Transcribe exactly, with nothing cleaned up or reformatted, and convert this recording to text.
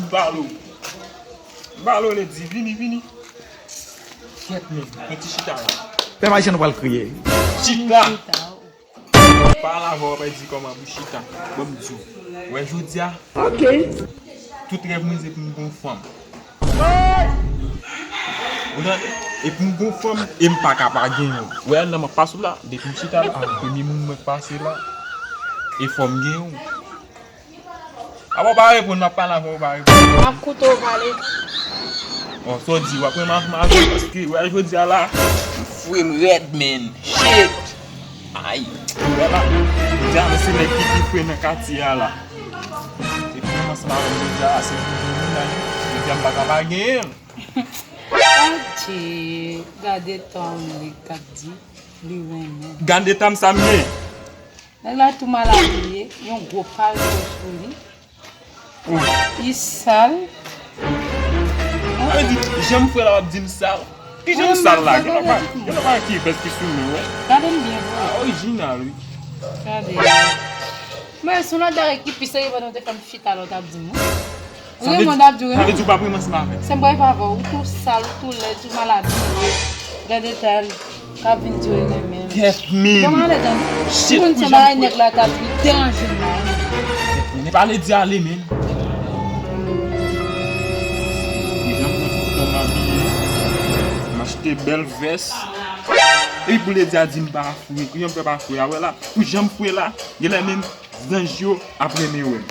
M pale w. M pale w, Lady, vini, vini. Kèt, men, mwen ti chita la. Pè Majan, nou pral kriye. Chita! Chita. Pale avè w, w ap di kòman pou chita. Bon, m di w. Wè, jodi a, tout rèv mwen se pou m gon fanm. Ou tande? E pou m gon fanm, e m pa ka pa genyen w. Wè, nan m ap pase w la, depi m chita la, premye moun mwen pase la, e fò m genyen w. Apa w pa reponn, m ap pale avè w, w pa reponn. M ap koute w pale. Bon, sa w di, w ap renmen ansanm avè m, paske, wè, jodi a la, m fre, m rèd, man. Shit! Ay, wè la, jodi a, se nèg ki pi fre nan katye a la. Se pou renmen ansanm avè m, jodi a, se pou jwenn mennaj, jodi a, m pa ka pa genyen l. Adje, gade tan li k ap di, li renmen. Gade tan sa m gen. Nèg la tou mal abiye, yon gwo palto sou li. Oh. Li sal. Sa vle di, jan m fre la w ap di m sal. Ki jan m sal la? Gen lòt pa, gen lòt pa ki vès ki sou mwen, wè. Gade m byen, bro. Ah, orijinal, wi. Gade. Men, se yon lòt bagay ki pi serye pandan w te fè m chita la, w t ap di m, wi. Ou renmen w t ap di w renmen. Sa vle di w p ap renmen ansanm avè m. Se m pral avè w, ou tou sal, ou tou lèd, ou mal abiye. Gade tan. K ap vin di w li renmen m. Kèt, men. Kòman ale, tande? Shit, m konn se bagay nèg la t ap di, deranje m la. Kèt, men. E pa ale di ale, men. Pou jan m pran tout tan m abiye, m achte bèl vès. Epi pou Lady a di m pa fre, pou jan m fè pa fre a, wè la. Pou jan m fre la, genlè menm zanj yo ap renmen wè m.